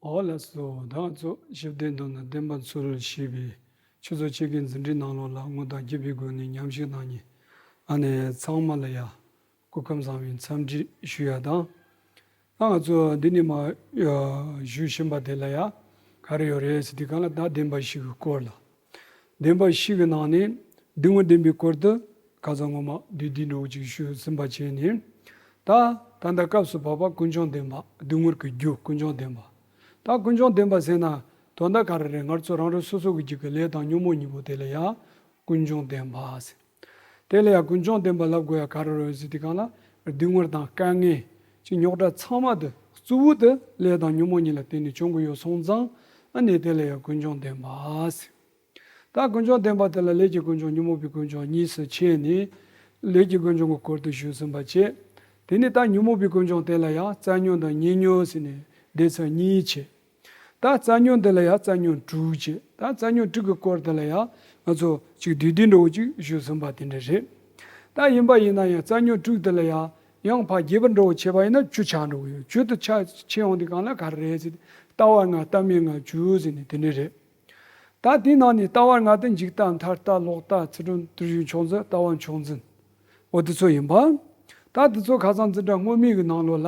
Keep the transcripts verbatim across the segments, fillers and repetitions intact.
ཨོ་ལགས་སོ། ད་ང་ཚོ་ཞི་བདེའི་མདོ་ནི་བདེན་པ་འཚོལ་ཞེས་པའི་ཆུ་ཚོད་ཕྱེད་ཀའི་འཛིན་གྲྭའི་ནང་ལོགས་ལ་ངོ་དང་རྒྱུ་བའི་སྒོ་ནས་ཉམས་ཞིབ་གནང་མཁན་ཨ་ནེ་ཚང་མ་ལ་ཡ་སྐུ་ཁམས་བཟང་བའི་འཚམས་འདྲི་ཞུ་ཡ་དང་། ད་ང་ཚོ་འདི་ནས་མར་ཞུ་བཞིན་པ་དེ་ལ་ཡ་ག་རེ་ཡོད་རེད་ཟེར་དུས་སྒང་ལ། ད་བདེན་པ་བཞི་གི་སྐོར་ལ། བདེན་པ་བཞི་གི་ནང་ནས་སྡུག་བསྔལ་བདེན་པའི་སྐོར་དུ་ཁ་སང་ངོ་མ་བསྡུས་བསྡུས་འདྲ་བོ་ཅིག་ཞུས་ཟིན་པ་བྱས་ནས། ད་ད་ལྟ་སྐབས་སུ་བབ་པ་ཀུན་འབྱུང་བདེན་པ། སྡུག་བསྔལ་གྱི་རྒྱུ་ཀུན་འབྱུང་བདེན་པ། ད་ཀུན་འབྱུང་བདེན་པ་ཟེར་ན་དོན་དག་ག་རེ་རེད། ང་ཚོ་རང་རང་སོ་སོ་གི་རྒྱུད་ཀྱི་ལས་དང་ཉོན་མོངས་གཉིས་པོ་དེ་ལ་ཡ་ཀུན་འབྱུང་བདེན་པ་ཟེར། དེ་ལ་ཡང་ཀུན་འབྱུང་བདེན་པ་ལབ་དགོས་ཡ་ག་རེ་རེད་ཟེར་དུས་སྒང་ལ། སྡུག་བསྔལ་དང་དཀའ་ངལ་གྱི་རྙོག་དྲ་ཚང་མ་དེ་གཙོ་བོ་དེ་ལས་དང་ཉོན་མོངས་གཉིས་ལ་བརྟེན་ནས་བྱུང་གི་ཡོད་སོང་ཙང་། ཨ་ནི་དེ་ལ་ཡང་ཀུན་འབྱུང་བདེན་པ་ཟེར། ད་ཀུན་འབྱུང་བདེན་པ་དེ་ལ་ལས་ཀྱི་ཀུན་འབྱུང་ཉོན་མོངས་པའི་ཀུན་འབྱུང་གཉིས་སུ་ཕྱེ་ནས། ལས་ཀྱི་ཀུན་འབྱུང་གི་སྐོར་དུ་ཞུས་ཟིན་པ་བྱས། དེ་ནས་ད་ཉོན་མོངས་པའི་ཀུན་འབྱུང་དེ་ལ་ཡང་རྩ་ཉོན་དང་ཉེ་ཉོན་ཟེར་ནས་སྡེ་ཚན་གཉིས་བྱས། ད་རྩ་ཉོན་དེ་ལ་ཡང་རྩ་ཉོན་དྲུག་བྱས། ད་རྩ་ཉོན་དྲུག་གི་སྐོར་དེ་ལ་ཡང་ང་ཚོ་ཅིག་བསྡུས་བསྡུས་འདྲ་བོ་ཅིག་ཞུས་ཟིན་པ་དེ་འདྲ་རེད། ད་ཡིན་པ་ཡིན་ན་ཡང་རྩ་ཉོན་དྲུག་དེ་ལ་ཡང་ཡང་ཕར་རྒྱས་པ་འདྲ་བོ་བྱས་པ་ཡིན་ན་བཅུ་ཆགས་འགྲོ་གི་ཡོད། བཅུ་དེ་ཆ་ཕྱེ་ཡོང་དུས་སྒང་ལ་ག་རེ་རེད་ཟེར་ཏེ། ལྟ་བ་ལྔ་ལྟ་མིན་ལྔ་བཅུ་ཟེར་ནས་དེ་འདྲ་རེད། ད་དེའི་ནང་ནས་ལྟ་བ་ལྔ་དེ་འཇིག་ལྟ་མཐར་ལྟ་ལོག་ལྟ་ཚུལ་ཁྲིམས་བརྟུལ་ཞུགས་མཆོག་འཛིན་ལྟ་བ་མཆོག་འཛིན། འོ་དེ་ཚོ་ཡིན་པ། ད་དེ་ཚོ་ཁ་སང་འཛིན་གྲྭ་སྔོན་མའི་གི་ནང་ལོགས་ལ་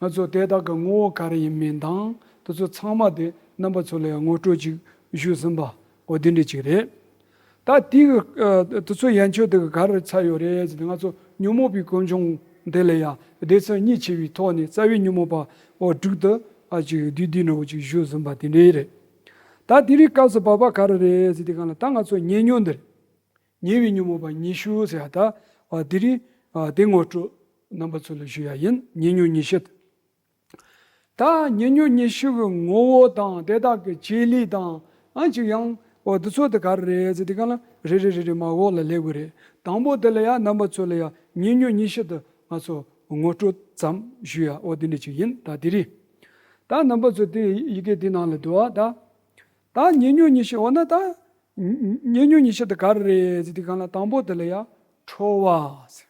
ང་ཚོ་དེ་དག་གི་ངོ་བོ་ག་རེ་ཡིན་མིན་དང་དེ་ཚོ་ཚང་མ་དེ་རྣམ་པ་ཚོ་ལ་ཡང་ངོ་སྤྲོད་ཅིག་ཞུས་ཟིན་པ། འོ་དེ་འདྲ་ཅིག་རེད། ད་དེའི་གི་ཨ་དེ་ཚོ་ཡན་ཆོད་དེ་གི་ག་རེ་ཚར་ཡོད་རེད་ཟེར་ན། ང་ཚོ་ཉོན་མོངས་པའི་ཀུན་འབྱུང་དེ་ལ་ཡང་སྡེ་ཚན་གཉིས་ཕྱེ་བའི་ཐོག་ནས་རྩ་བའི་ཉོན་མོངས་པ་འོ་དྲུག་དེ་ཨ་ཅིག་བསྡུས་བསྡུས་འདྲ་བོ་ཅིག་ཞུས་ཟིན་པ་དེ་འདྲ་རེད། ད་དེ་རིང་སྐབས་སུ་བབ་པ་ག་རེ་རེད་ཟེར་དུས་སྒང་ལ། ད་ང་ཚོ་ཉེ་ཉོན་འདི་རེད། ཉེ་བའི་ཉོན་མོངས་པ་ཉི་ཤུ་ཟེར་ཡ། ད་ཨ་དེ་རིང་ཨ་དེ་ངོ་སྤྲོད་རྣམ་པ་ཚོ་ལ་ཞུ་ཡ་ཡིན། ཉེ་ཉོན་ཉི་ཤུ། ད་ཉེ་ཉོན་ཉི་ཤུ་གི་ངོ་བོ་དང་དེ་དག་གི་བྱེད་ལས་དང་། ཨ་ཅིག་ཡང་འོ་དེ་ཚོ་དེ་ག་རེ་རེད་ཟེར་དུས་སྒང་ལ་རེ་རེ་རེ་རེ་མར་འོག་ལ་སླེབས་དགོས་རེད། དང་པོ་དེ་ལ་ཡ་རྣམ་པ་ཚོ་ལ་ཡ་ཉེ་ཉོན་ཉི་ཤུ་དེ་ང་ཚོ་ངོ་སྤྲོད་ཙམ་ཞུ་ཡ། འོ་དེ་འདྲ་ཅིག་ཡིན། ད་དེ་རིང་ད་རྣམ་པ་ཚོ་དེ་ཡི་གེ་དེ་ནང་ལ་འདུག་བ། ད་ད་ཉེ་ཉོན་ཉི་ཤུ། འོ་ན་ད་ཉེ་ཉོན་ཉི་ཤུ་དེ་ག་རེ་རེད་ཟེར་དུས་སྒང་ལ། དང་པོ་དེ་ལ་ཡ་ཁྲོ་བ་ཟེར།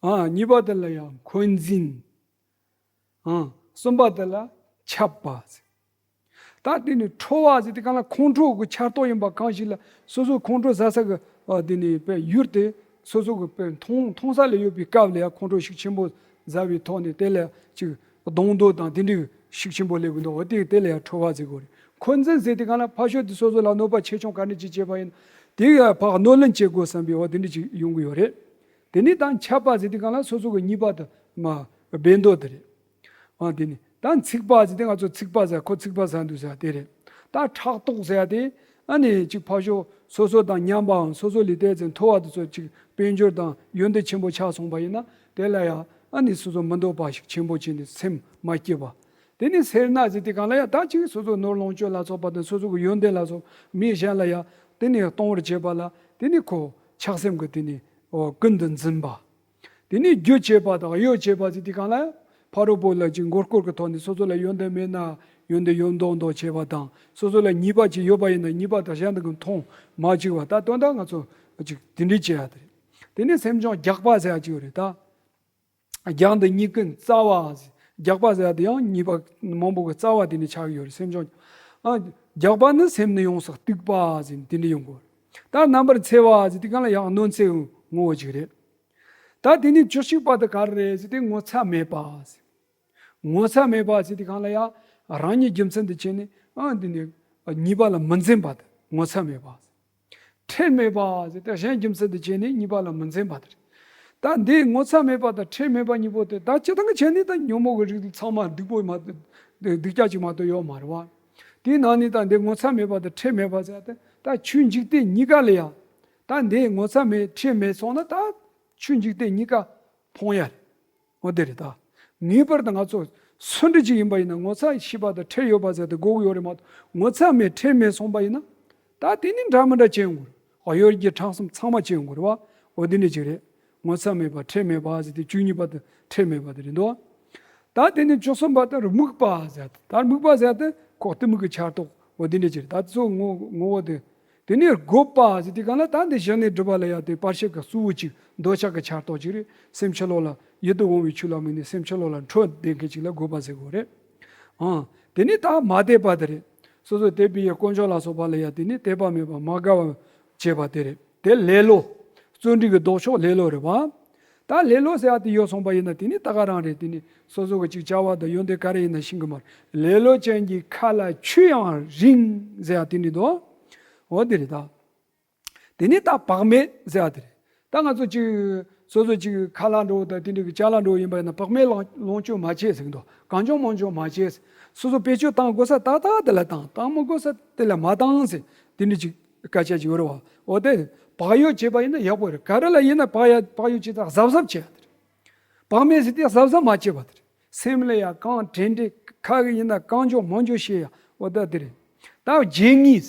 ཨ་གཉིས་པ་དེ་ལ་ཡ་འཁོན་འཛིན། ཨ་གསུམ་པ་དེ་ལ་ཆགས་པ་ཟེར། ད་དེ་ནི་ཁྲོ་བ་ཟེར་དུས་སྒང་ལ་ཁོང་ཁྲོ་གི་འཆར་སྟངས་ཡིན་པ་གང་ཞིག་ལ། སོ་སོ་ཁོང་ཁྲོ་ཟ་ས་གི་ཨ་དེ་ནི་དཔེ་ཡུལ་དེ་སོ་སོ་གི་དཔེ་མཐོང་མཐོང་ས་ལ་ཡོད་པའི་སྐབས་ལ་ཡ་ཁོང་ཁྲོ་ཤུགས་ཆེན་པོ་ཟ་བའི་ཐོག་ནས་དེ་ལ་ཅིག་གདོང་འདོད་དང་དེ་འདྲའི་ཤུགས་ཆེན་པོ་སླེབས་གི་འདུག་འོ་དེ་དེ་ལ་ཡ་ཁྲོ་བ་ཟེར་གོ་རེད། འཁོན་འཛིན་ཟེར་དུས་སྒང་ལ་ཕར་ཕྱོགས་དེ་སོ་སོ་ལ་གནོད་པ་ཆེ་ཆུང་ག་འདྲ་ཅིག་བྱས་པ་ཡིན་དེ་ཡ་ཕར་གནོད་ལན་བྱེད་དགོས་བསམ་པའི་འོ་དེ་འདྲ་ཅིག་ཡོང་གི་ཡོད་རེད། དེ་ནས་ད་ཆགས་པ་ཟེར་དུས་སྒང་ལ་སོ་སོ་གི་གཉིས་པ་དེ་མ་འབད་འདོད་དེ་རེད། ཨ་དེ་ནས་ད་འཚིག་པ་ཟེར་དུས་ང་ཚོ་འཚིག་པ་ཟེར། ཁོ་འཚིག་པ་ཟ་འདུག་ཟེར་དེ་རེད། ད་ཕྲག་དོག་ཟེར་ཡ་དེ་ཨ་ནི་ཅིག་ཕར་ཕྱོགས་སོ་སོ་དང་མཉམ་པའམ་སོ་སོ་ལས་དེ་ཚོ་མཐོ་བ་དེ་ཚོ་ཅིག་དཔལ་འབྱོར་དང་ཡོན་ཏན་ཆེན་པོ་ཆགས་སོང་པ་ཡིན་ན། དེ་ལ་ཡང་ཨ་ནི་སོ་སོ་མི་འདོད་པ་ཞིག་ཆེན་པོ་བྱས་ནས་སེམས་མ་སྐྱིད་པ། དེ་ནས་སེར་སྣ་ཟེར་དུས་སྒང་ལ་ཡང་ད་ཅིག་སོ་སོ་ནོར་ལོངས་སྤྱོད་ལ་སོགས་པ་དང་སོ་སོ་གི་ཡོན་ཏན་ལ་སོགས་མི་གཞན་ལ་ཡང་དེ་ནས་གཏོང་བར་བྱེད་པ་ལ་དེ་ནས་ཁོ་ཆགས་སེམས་ཀྱི་དེ་ནས་འོ་ཀུན་ཏུ་འཛིན་པ། དེ་ནས་རྒྱུ་བྱེད་པ་དང་གཡོ་བྱེད་པ་ཟེར་དུས་སྒང་ལ། ཕ་རོལ་པོ་ལ་ཅིག་མགོ་སྐོར་གྱི་ཐོག་ནས་སོ་སོ་ལ་ཡོན་ཏན་མེད་ན་ཡོན་ཏན་ཡོད་མདོག་མདོག་བྱེད་པ་དང་། སོ་སོ་ལ་ཉེས་པ་ཅིག་ཡོད་པ་ཡིན་ན་ཉེས་པ་དང་གཞན་དག་གིས་མཐོང་མ་བཅུག་པ། ད་དོན་དག་ང་ཚོ་ཅིག་དེ་འདྲའི་བྱེད་ཡ་དེ་རེད། དེ་ནས་སེམས་བྱུང་རྒྱགས་པ་ཟེར་ཡ་ཅིག་ཡོད་རེད། ད་རྒྱགས་འདི་གཉིས་ཀུན་རྩ་བ་ཟེར། རྒྱགས་པ་ཟེར་ཡ་དེ་ཡང་ཉེས་པ་མང་པོ་གི་རྩ་བ་དེ་ནས་ཆགས་ཡོད་རེད། སེམས་བྱུང་ཨ་རྒྱགས་པ་ནི་སེམས་ནི་ཡོངས་སུ་གཏུགས་པ་ཟེར་དེ་འདྲ་ཡོང་གི་ཡོད་རེད། ད་རྣམ་པར་འཚེ་བ་ཟེར་དུས་སྒང་ལ་ཡང་གནོད་འཚེ་ངོ་བོ་ཅིག་རེད། ད་དེ་ནས་བཅུ་གཅིག་པ་དེ་ག་རེ་རེད་ཟེར་དུས་ངོ་ཚ་མེད་པ་ཟེར། ངོ་ཚ་མེད་པ་ཟེར་དུས་སྒང་ལ་ཡང་རང་ཉིད་རྒྱུ་མཚན་དུ་བྱས་ནས་ཨ་འདི་ནས་ཉེས་པ་ལ་མི་འཛེམ་པ་དེ་ངོ་ཚ་མེད་པ་ཟེར། ཁྲེལ་མེད་པ་ཟེར་དུས་གཞན་རྒྱུ་མཚན་དུ་བྱས་ནས་ཉེས་པ་ལ་མི་འཛེམ་པ་དེ་རེད། ད་འདི་ངོ་ཚ་མེད་པ་དང་ཁྲེལ་མེད་པ་གཉིས་པོ་དེ་ད་སྤྱིར་བཏང་གི་བྱས་ནས་ད་ཉོན་མོངས་ཀྱི་རིགས་ཚང་མ་སྡིག་པོ་མ་གཏོགས་སྡིག་སྡིག་ཅག་ཅིག་མ་གཏོགས་ཡོད་མ་རེད་བ། དེའི་ནང་ནས་ད་འདི་ངོ་ཚ་མེད་པ་དང་ཁྲེལ་མེད་པ་ཟེར་ཏེ། ད་ཆོས་འཇིག་རྟེན་གཉིས་ཀ་ལ་ཡང་ད་འདི་ངོ་ཚ་མེད་ཁྲེལ་མེད་སོང་ན་ད་ཆོས་འཇིག་རྟེན་གཉིས་ཀ་ཕོངས་ཡ་རེད། འོ་དེ་རེད་ད། ངེས་པར་དུ་ང་ཚོ་སུ་འདྲ་ཅིག་ཡིན་པ་ཡིན་ན་ངོ་ཚ་ཤེས་པ་དང་ཁྲེལ་ཡོད་པ་ཟེར་ཏེ་དགོས་ཀྱི་ཡོད་རེད་མ་གཏོགས། ངོ་ཚ་མེད་ཁྲེལ་མེད་སོང་པ་ཡིན་ན་ད་དེ་ནི་འདྲ་མི་འདྲ་ཅན་ཡོང་གི་རེད། གཡོ་སྒྱུ་ཕྲང་སེམས་ཚང་མ་ཅན་ཡོང་གི་རེད་བ། འོ་དེ་འདྲ་ཅིག་རེད། ངོ་ཚ་མེད་པ་ཁྲེལ་མེད་པ་ཟེར་ཏེ་བཅུ་གཉིས་པ་དེ་ཁྲེལ་མེད་པ་དེ་རེད་འདུག་ད་དེ་ནི་བཅུ་གསུམ་པ་དེ་རྨུགས་པ་ཟེར་ཏེ། ད་རྨུགས་པ་ཟེར་ཏེ་ཁོ་གཏི་མུག་གི་ཆར་གཏོགས་འོ་དེ་འདྲ་ཅིག་རེད། ད་གཙོ་བོ་ངོ་ངོ་བོ་དེ། དེ་ནས་རྒོད་པ་ཟེར་དུས་སྒང་ལ་ད་འདི་གཞན་ལས་སྒྲུབ་པ་ལ་ཡ་དེ་བར་ཆད་ཀྱི་གཙོ་བོ་གཅིག་འདོད་ཆགས་ཀྱི་ཆར་གཏོགས་གཅིག་རེད། སེམས་ཕྱི་ལོགས་ལ་ཡིད་དུ་འོང་བའི་ཆོས་ལ་དམིགས་ནས་སེམས་ཕྱི་ལོགས་ལ་འཕྲོ་བསྡད་མཁན་གཅིག་ལ་རྒོད་པ་ཟེར་དགོས་རེད། ཨང་ དེ་ནི་ད་མ་དད་པ་དེ་རེད། སོ་སོ་དད་པའི་དཀོན་མཆོག་ལ་སོགས་པ་ལ་ཡང་དེ་ནི་དད་པ་མེད་པ་མ་དགའ་བ་བྱེད་པ་དེ་རེད། དེ་ལེ་ལོ། བརྩོན་འགྲུས་ཀྱི་ལྡོག་ཕྱོགས་ལེ་ལོ་རེད་བ། ད་ལེ་ལོ་ཟེར་ཡ་དེ་ཡོད་སོང་པ་ཡིན་ན་དེ་ནི་ད་ག་རང་རེད། དེ་ནི་སོ་སོ་གི་ཅིག་བྱ་བ་དང་ཡོན་ཏན་ག་རེ་ཡིན་ན་ཤེས་གི་མ་རེད། ལེ་ལོ་ཅན་གྱི་ཁ་ལ་ཆུ་ཡང་རིང་ཟེར་ཡ་དེ་ནི་དོ། འོ་དེ་རེད་ད། དེ་ནི་ད་བག་མེད་ཟེར་བ་དེ་རེད། ད་ང་ཚོ་ཅིག་སོ་སོ་ཅིག་ཁ་ལག་འགྲོ་དང་དེ་འདྲ་གི་ཅ་ལག་འགྲོ་ཡིན་པ་ཡིན་ན་བག་མེད་ལོངས་ལོངས་སྤྱོད་མ་བྱེད་ཟེར་གི་འདུག་གང་བྱུང་མང་བྱུང་མ་བྱེད། སོ་སོ་བེད་སྤྱོད་བཏང་དགོས་ས་ཏག་ཏག་དེ་ལ་བཏང་། བཏང་མི་དགོས་ས་དེ་ལ་མ་བཏང་ཟེར། དེ་འདྲ་ཅིག་སྐད་ཆ་ཅིག་ཡོད་རེད་བ། འོ་དེ་བག་ཡོད་བྱེད་པ་ཡིན་ན་ཡག་པོ་རེད། ག་རེ་ལ་ཡིན་ན་བག་ཡ་བག་ཡོད་བྱེད་ད་གཟབ་གཟབ་བྱེད་ཡ་དེ་རེད། བག་མེད་ཟེར་དེ་གཟབ་གཟབ་མ་བྱེད་པ་དེ་རེད། སེམས་ལ་ཡ་གང་དྲན་དྲན་ཁ་གི་ཡིན་ན་གང་བྱུང་མང་བྱུང་བཤད་ཡ། འོ་ད་དེ་རེད། ད་བརྗེད་ངེས།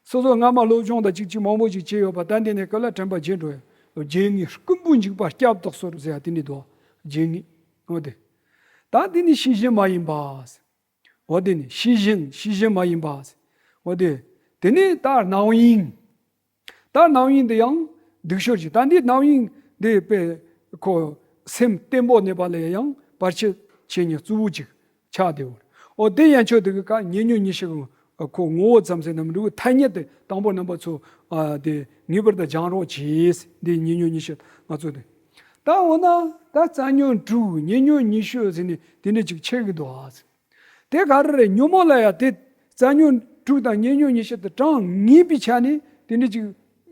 སོ་སོ་སྔ་མ་སློབ་སྦྱོང་དང་ཅིག་ཅིག་མང་པོ་ཅིག་བྱས་ཡོད་པ་ད་འདི་ནས་སྐབས་ལ་དྲན་པ་བརྗེད་འགྲོ་ཡ། བརྗེད་ངེས། རྐུན་པོ་འཇིགས་པ་སྐྱབས་ཏོག་སོར་ཟེར་ཡ་དེ་འདྲ་འདུག་བརྗེད་ངེས། འོ་དེ། ད་འདི་ནི་ཤེས་བཞིན་མ་ཡིན་པ། འོ་དེ་ནི་ཤེས་བཞིན་ཤེས་བཞིན་མ་ཡིན་པ། འོ་དེ། དེ་ནི་ད་རྣམ་གཡེང་། ད་རྣམ་གཡེང་འདི་ཡང་སྡུག་ཤོས་ཅིག་ད་འདི་རྣམ་གཡེང་འདི་དཔེ་ཁོ་སེམས་བརྟན་པོ་གནས་པ་ལ་ཡང་བར་ཆད་བྱེད་ཉེན་གཙོ་བོ་ཅིག་ཆགས་བསྡད་ཡོད། འོ་དེ་ཡན་ཆོད་དེ་གི་ཀ་ཉེ་ཉོན་ཉི་ཤུ་གི་ཁོ་ངོ་བོ་ཙམ་ཟེར་ན་མི་འགྲོ་གི། ཐ་སྙད་དེ་དང་པོ་རྣམ་པ་ཚོ་ཨ་དེ་ངེས་པར་དུ་སྦྱང་རོགས་གྱིས། འདི་ཉེ་ཉོན་ཉི་ཤུ་ང་ཚོ་དེ། ད་འོ་ན་ད་རྩ་ཉོན་དྲུག་ཉེ་ཉོན་ཉི་ཤུ་ཟེར་ནས་དེ་འདྲ་ཅིག་ཆགས་ཀྱི་འདུག་ཨ། དེ་ག་རེ་རེད། ཉོན་མོངས་ལ་ཡང་དེ་རྩ་ཉོན་དྲུག་དང་ཉེ་ཉོན་ཉི་ཤུ་དེ་གྲངས་ངེས་པའི་ཆ་ནས་དེ་འདྲ་ཅིག་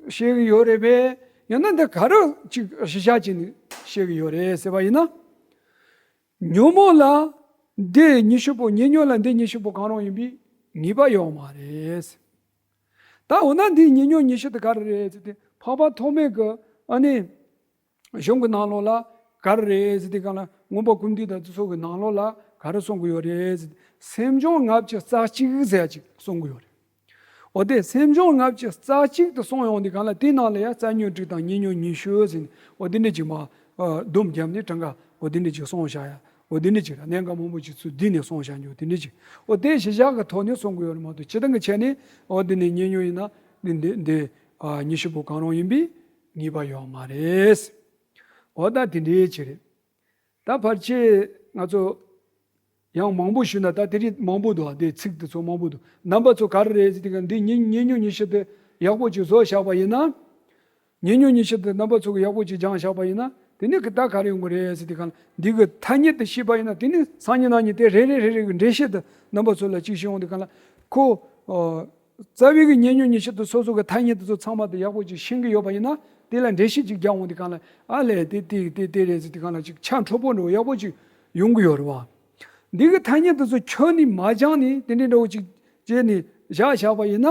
བཤད་གི་ཡོད་རེད་པས། ཡང་ན་འདི་ག་རེ་ཅིག་གཞི་བཞག་བྱས་ནས་བཤད་གི་ཡོད་རེད་ཟེར་བ་ཡིན་ན། ཉོན་མོངས་ལ་འདི་ཉི་ཤུ་པོ་ཉེ་ཉོན་ལ་འདི་ཉི་ཤུ་པོ་གང་རུང་ཡིན་པའི་ངེས་པ་ཡོད་མ་རེད། ད་འོ་ན་འདི་ཉེ་ཉོན་ཉི་ཤུ་དེ་ག་རེ་རེད་ཟེར་ཏེ་འཕགས་པ་ཐོགས་མེད་ཀྱི་ཨ་ནི། གཞུང་གི་ནང་ལོགས་ལ་ག་རེ་རེད་ཟེར་དུས་སྒང་ལ་མངོན་པ་ཀུན་བཏུས་དང་དེ་ཚོ་གི་ནང་ལོགས་ལ་ག་རེ་གསུང་གི་ཡོད་རེད་ཟེར་ཏེ། སེམས་བྱུང་ལྔ་བཅུ་རྩ་གཅིག་ཟེར་ཡ་ཅིག་གསུང་གི་ཡོད་རེད། འོ་དེ་སེམས་བྱུང་ལྔ་བཅུ་རྩ་གཅིག་ཏུ་སོང་ཡོང་དུས་སྒང་ལ་དེའི་ནང་ལ་ཡ་རྩ་ཉོན་དྲུག་དང་ཉེ་ཉོན་ཉི་ཤུ་ཟེར་ནས་འོ་དེ་འདྲ་ཅིག་མ་སྡོམ་བརྒྱབ་ནས་གྲངས་ཀ་འོ་དེ་འདྲ་ཅིག་གསུངས་བཞག་ཡ། འོ་དེ་འདྲ་ཅིག་ར་གནད་འགག་མང་པོ་ཅིག་ཚུར་བསྡུས་ནས་གསུངས་བཞག་ཉོ་དེ་འདྲ་ཅིག་འོ་དེ་གཞི་བཞག་གི་ཐོག་ནས་གསུང་གི་ཡོད་རེད་མ་གཏོགས་སྤྱིར་བཏང་གི་ཆ་ནས་འོ་དེ་ནས་ཉེ་ཉོན་ཡིན་ན་འདི་འདི་འདི་ཉི་ཤུ་པོ་གང་རུང་ཡིན་པའི་ངེས་པ་ཡོད་མ་རེད། འོ་ད་དེ་འདྲའི་ཅིག་རེད། ད་ཕལ་ཆེར་ང་ཚོ་ཡང་མང་པོ་ཞུས་ན་ད་དེ་རིང་མང་པོ་འདུག་དེ་ཚིག་དེ་ཚོ་མང་པོ་འདུག་རྣམ་པ་ཚོ་ག་རེ་རེད་ཟེར་དུས་ཀ་འདི་ཉེ་ཉེ་ཉོན་ཉི་ཤུ་དེ་ཡག་པོ་ཅིག་བཟོ་བཞག་པ་ཡིན་ན། ཉེ་ཉོན་ཉི་ཤུ་དེ་རྣམ་པ་ཚོ་གི་ཡག་པོ་ཅིག་སྦྱངས་བཞག་པ་ཡིན་ན་དེ་ནས་གི་ད་ག་རེ་ཡོང་གི་རེད་ཟེར་དུས་ཀ་འདི་གི་ཐ་སྙད་དེ་ཤེས་པ་ཡིན་ན་དེ་ནས་སང་ཉིན་གནངས་ཉིན་དེ་རེ་རེ་རེ་རེ་གི་འགྲེལ་བཤད་དེ་རྣམ་པ་ཚོ་ལ་ཅིག་ཤེས་ཡོང་དུས་ཀ་ལ་ཁོ། རྩ་བའི་གི་ཉེ་ཉོན་ཉི་ཤུ་དེ་སོ་སོ་གི་ཐ་སྙད་དེ་ཚོ་ཚང་མ་དེ་ཡག་པོ་ཅིག་ཤེས་ཀྱི་ཡོད་པ་ཡིན་ན་དེ་ལ་འགྲེལ་བཤད་ཅིག་རྒྱག་འོང་དུས་གང་ལ་ཨ་ལས་དེ་དེ་དེ་དེ་རེད་ཟེར་དུས་གང་ལ་ཅིག་ཆ་འཕྲོད་པོ་འགྲོ་ཡག་པོ་ཅིག་ཡོང་གི་ཡོད་རེད་བ། འདི་གི་ཐ་སྙད་དེ་ཚོ་ཁྱོན་ནས་མ་སྦྱངས་ནས་དེ་འདྲའི་འདྲ་བོ་ཅིག་བྱས་ནས་བཞག་བཞག་པ་ཡིན་ན།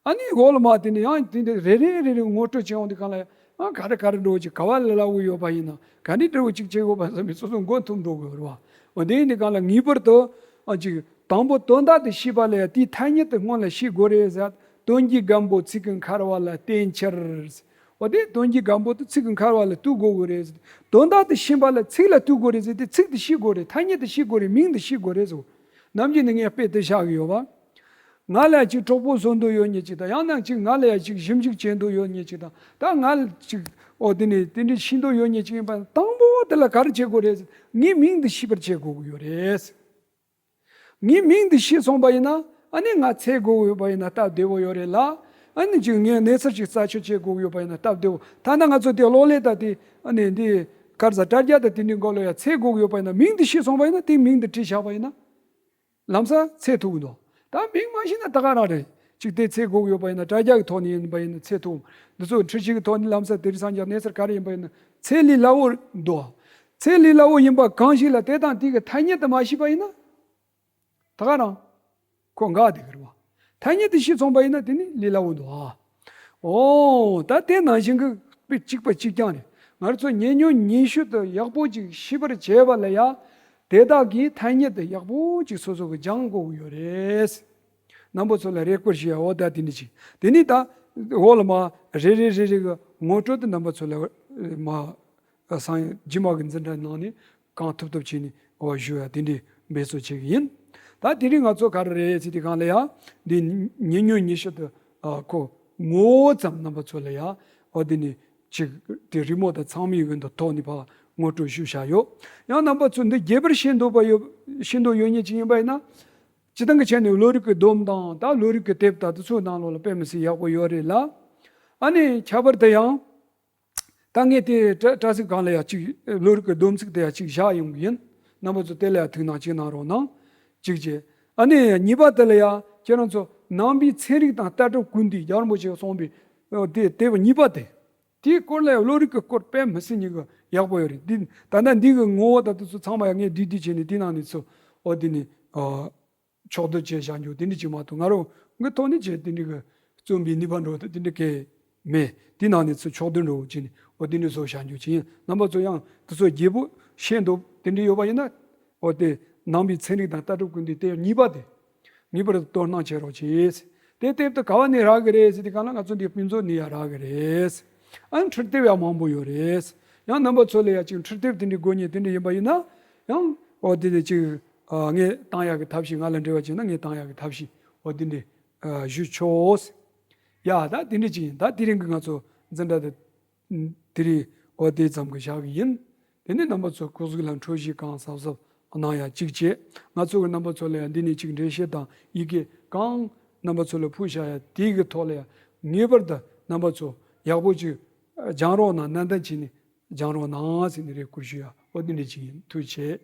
ཨ་ནི་འོག་ལ་མ་དེ་ནས་ཡང་དེ་འདྲ་རེ་རེ་རེ་རེ་ངོ་སྤྲོད་བྱས་འོང་དུས་གང་ལ་ཨ་ག་རེ་ག་རེ་འགྲོ་ཅིག་ག་བ་ལ་ལ་བོ་ཡོད་པ་ཡིན་ན་ག་འདྲའི་འདྲ་བོ་ཅིག་བྱེད་དགོས་པ་བསམ་པའི་སོ་སོ་མགོ་འཐོམ་འགྲོ་དགོས་རེད་བ། འོ་དེ་ཡིན་དུས་གང་ལ་ངེས་པར་དུ་ཨ་ཅིག་དང་པོ་དོན་དག་དེ་ཤེས་པ་ལ་ཡང་དེའི་ཐ་སྙད་དེ་སྔོན་ལ་ཤེས་དགོས་རེད་ཟེར། དོན་གྱི་སྒམ་པོ་ཚིག་གི་འཁར་བ་ལ་བརྟེན་ཕྱིར། འོ་དེ་དོན་གྱི་སྒམ་པོ་དེ་ཚིག་གི་འཁར་བ་ལ་གཏུག་དགོས་ཀྱི་རེད་ཟེར། དོན་དག་དེ་ཤེས་པ་ལ་ཚིག་ལ་གཏུག་དགོས་རེད་ཟེར་དེ་ཚིག་དེ་ཤེས་དགོས་རེད། ཐ་སྙད་དེ་ཤེས་དགོས་རེད། མིང་དེ་ཤེས་དགོས་རེད་ཟེར། ནམ་རྒྱུན་ནས་ངས་དཔེ་དེ་བཞག་གི་ཡོད་པ། ང་ལ་ཅིག་གྲོགས་པོ་བཟོ་འདོད་ཡོད་མཁན་ཅིག་དང་ཡང་ན་ཅིག་ང་ལ་ཡ་ཅིག་ཞིབ་འཇུག་བྱེད་འདོད་ཡོད་མཁན་ཅིག་དང་ད་ང་ལ་ཅིག་ཨོ་དེ་ནས་དེ་འདྲ་ཤེས་འདོད་ཡོད་མཁན་ཅིག་ཡིན་པ་དང་པོ་དེ་ལ་ག་རེ་བྱེད་དགོས་རེད། ངའི་མིང་འདི་ཤེས་པར་བྱེད་དགོས་ཀྱི་ཡོད་རེད། ངའི་མིང་འདི་ཤེས་སོང་པ་ཡིན་ན་ཨ་ནི་ང་འཚོལ་དགོས་ཀྱི་ཡོད་པ་ཡིན་ན་སྟབས་བདེ་བོ་ཡོད་རེད་ལ། ཨ་ནི་ཅིག་ངས་གནས་ཚུལ་ཅིག་རྩད་གཅོད་བྱེད་དགོས་ཀྱི་ཡོད་པ་ཡིན་ན་སྟབས་བདེ་བོ། ད་ལྟ་ང་ཚོ་དེ་གློག་ཀླད་དང་དེ་ཨ་ནི་འདི་ག་རེ་ཟ་དྲ་རྒྱ་དང་དེ་འདྲའི་སྐོར་ལ་ཡ་འཚོལ་དགོས་ཀྱི་ཡོད་པ་ཡིན་ན་མིང་འདི་ཤེས་སོང་པ་ཡིན་ན་དེའི་མིང་འདི་བྲིས་བཞག་པ་ཡིན་ན། ལམ་སང་འཚོལ་ཐུབ་ཀྱི་འདུག་ད་མིང་མ་ཤེས་ན་ད་ག་རང་རེད། ཅིག་དེ་འཚོལ་དགོས་ཀྱི་ཡོད་པ་ཡིན་ན་དྲ་རྒྱ་གི་ཐོག་ནས་ཡིན་པ་ཡིན་ན་འཚོལ་ཐུབ། འདི་ཚོ་འཕྲུལ་ཆས་ཀྱི་ཐོག་ནས་ལམ་སང་དེ་རིང་སང་ཉིན་གནས་ཚུལ་ག་རེ་ཡིན་པ་ཡིན་ན་འཚོལ་ལས་སླ་བོ་འདུག་འཚོལ་ལས་སླ་བོ་ཡིན་པ་གང་ཞིག་ལ་དེ་དང་དེ་གི་ཐ་སྙད་དུ་མ་ཤེས་པ་ཡིན་ན། ད་ག་རང་། ཁོ་འགག་བསྡད་ཀྱི་རེད་བ། ཐ་སྙད་དེ་ཤེས་སོང་པ་ཡིན་ན་དེ་ནི་ལས་སླ་བོ་འདུག་ཨ། ཨོ་ད་དེ་ནང་བཞིན་གྱི་དཔེ་གཅིག་པ་གཅིག་རྐྱང་རེད། ང་ཚོ་ཉེ་ཉོན་ཉི་ཤུ་དེ་ཡག་པོ་ཅིག་ཤེས་པར་བྱེད་པ་ལ་ཡ། དེ་དག་གི་ཐ་སྙད་དེ་ཡག་པོ་ཅིག་སོ་སོ་གི་སྦྱང་དགོས་ཀྱི་ཡོད་རེད། རྣམ་པ་ཚོ་ལ་རེ་སྐུལ་ཞུ་ཡ་འོ་ད་དེ་འདྲ་ཅིག་དེ་ནི་ད་འོག་ལ་མ་རེ་རེ་རེ་རེ་གི་ངོ་སྤྲོད་དེ་རྣམ་པ་ཚོ་ལ་མ་སང་རྗེས་མ་གི་འཛིན་གྲྭ་ནང་ནས་གང་ཐུབ་ཐུབ་བྱས་ནས་འོ་ཞུ་ཡ་དེ་འདྲའི་འབད་རྩོལ་བྱེད་ཀྱི་ཡིན། ད་དེ་རིང་ང་ཚོ་ག་རེ་རེད་ཟེར་དུས་སྒང་ལ་ཡ་འདི་ཉེ་ཉོན་ཉི་ཤུ་དེ་ཁོ་ངོ་བོ་ཙམ་རྣམ་པ་ཚོ་ལ་ཡ་འོ་དེ་ནི་ཅིག་དེ་རི་མོ་དང་ཚང་མའི་ཡོན་དུ་ཐོག་ནས་ཕར་ ངོ་སྤྲོད་ཞུས་བཞག་ཡོད། ཡང་རྣམ་པ་ཚོ་འདི་རྒྱས་པར་ཤེས་འདོད་པ་ཡོད། ཤེས་འདོད་ཡོད་མཁན་ཅིག་ཡིན་པ་ཡིན་ན། སྤྱིར་བཏང་གི་ཆ་ནས་བློ་རིག་གི་སྡོམ་དང་ད་བློ་རིག་གི་དེབ་དང་དེ་ཚོའི་ནང་ལོགས་ལ་དཔེ་མི་སྲིད་ཡག་པོ་ཡོད་རེད་ལ། ཨ་ནི་ཁྱད་པར་དུ་ཡང་། ད་ངས་དེ་དྲ་དྲ་ཚིགས་སྒང་ལ་ཡ་གཅིག་བློ་རིག་གི་སྡོམ་ཚིག་དེ་ཡ་གཅིག་བཞག་ཡོང་གི་ཡིན། རྣམ་པ་ཚོ་དེ་ལ་ཡ་ཐུགས་སྣང་གཅིག་གནང་རོགས་གནང་། གཅིག་བྱས། ཨ་ནི་གཉིས་པ་དེ་ལ་ཡ་ཁྱེད་རང་ཚོ་ནང་པའི་ཚན་རིག་དང་ལྟ་གྲུབ་ཀུན་བཏུས། རྒྱལ་བ་རིན་པོ་ཆེས་གསུངས་པའི་དེ་དེབ་གཉིས་པ་དེ། དེའི་སྐོར་ལ་ཡང་བློ་རིག་གི་སྐོར་དཔེ་མི་སྲིད་ཉིད་ཀྱི་ཡག་པོ་ཡོད་རེད། འདི་ད་ལྟ་འདི་གི་ངོ་བོ་དང་དེ་ཚོ་ཚང་མ་ཡང་ངས་བསྡུས་བསྡུས་བྱས་ནས་དེ་ནང་ནས་ཚུར་འོ་དེ་ནས་ཨ་ཕྱོགས་བསྡུ་བྱས་བཞག་རྒྱུ་དེ་འདྲ་ཅིག་མ་གཏོགས། ང་རང་གི་ཐོག་ནས་བྱས་དེ་འདྲ་གི་རྩོམ་པའི་ནུས་པ་འདྲ་བོ་དེ་འདྲ་གང་མེད། དེ་ནང་ནས་ཚུར་ཕྱོགས་བསྡུ་འདྲ་བོ་བྱས་ནས་འོ་དེ་འདྲ་བཟོ་བཞག་རྒྱུ་ཅིག་ཡིན། རྣམ་པ་ཚོ་ཡང་དེ་ཚོ་རྒྱས་པོ་ཤེས་འདོད་དེ་འདྲ་ཡོད་པ་ཡིན་ན། འོ་དེ་ནང་པའི་ཚན་རིག་དང་ལྟ་གྲུབ་ཀུན་བཏུས་དེབ་གཉིས་པ་དེ། ངེས་པར་དུ་དོ་སྣང་བྱེད་རོགས་གྱིས། དེ་དེབ་དེ་ག་བ་ནས་རག་གི་རེད་ཟེར་དུས་སྒང་ལ་ང་ཚོ་འདི་ཕུན་ཚོགས་ནས་ཡ་རག་གི་རེད། ཨ་ནི་འཕྲུལ་དེབ་ཡང་མང་པོ་ཡོད་རེད། ཡང་རྣམ་པ་ཚོ་ལ་ཡ་ཅིག་འཕྲུལ་དེབ་དེ་འདྲའི་དགོས་མཁན་དེ་འདྲ་ཡིན་པ་ཡིན་ན། ཡང་འོ་དེ་ལས་ཅིག་ཨ་ངས་བཏང་ཡག་གི་ཐབས་ཤེས། ང་ལ་འབྲེལ་བ་བྱས་ན་ངས་བཏང་ཡག་གི་ཐབས་ཤེས་འོ་དེ་འདྲ་ཨ་ཞུ་ཆོག། ཡ་ད་དེ་འདྲ་ཅིག་ཡིན། ད་དེ་རིང་གི་ང་ཚོ་འཛིན་གྲྭ་དེ། དེ་རིང་འོ་དེ་ཙམ་གྱིས་བཞག་གི་ཡིན། དེ་ནས་རྣམ་པ་ཚོ་སྐུ་གཟུགས་ལ་འཕྲོད་བཞེས་གང་གཟབ་གཟབ་གནང་ཡ་གཅིག་བྱས། ང་ཚོ་གི་རྣམ་པ་ཚོ་ལ་ཡང་འདི་ནས་གཅིག་འགྲེལ་བཤད་དང་ཡི་གེ་གང་རྣམ་པ་ཚོ་ལ་ཕུལ་བཞག་ཡ་དེ་གི་ཐོག་ལ་ཡང་ངེས་པར་དུ་རྣམ་པ་ཚོ་ཡག་པོ་ཅིག་སྦྱང་རོགས་གནང་། ནན་ཏན་བྱས་ནས་སྦྱང་རོགས་གནང་ཟེར་ནས་རེ་སྐུལ་ཞུ་ཡ་འོ་དེ་འདྲ་ཅིག་ཡིན། ཐུགས་རྗེ་ཆེ།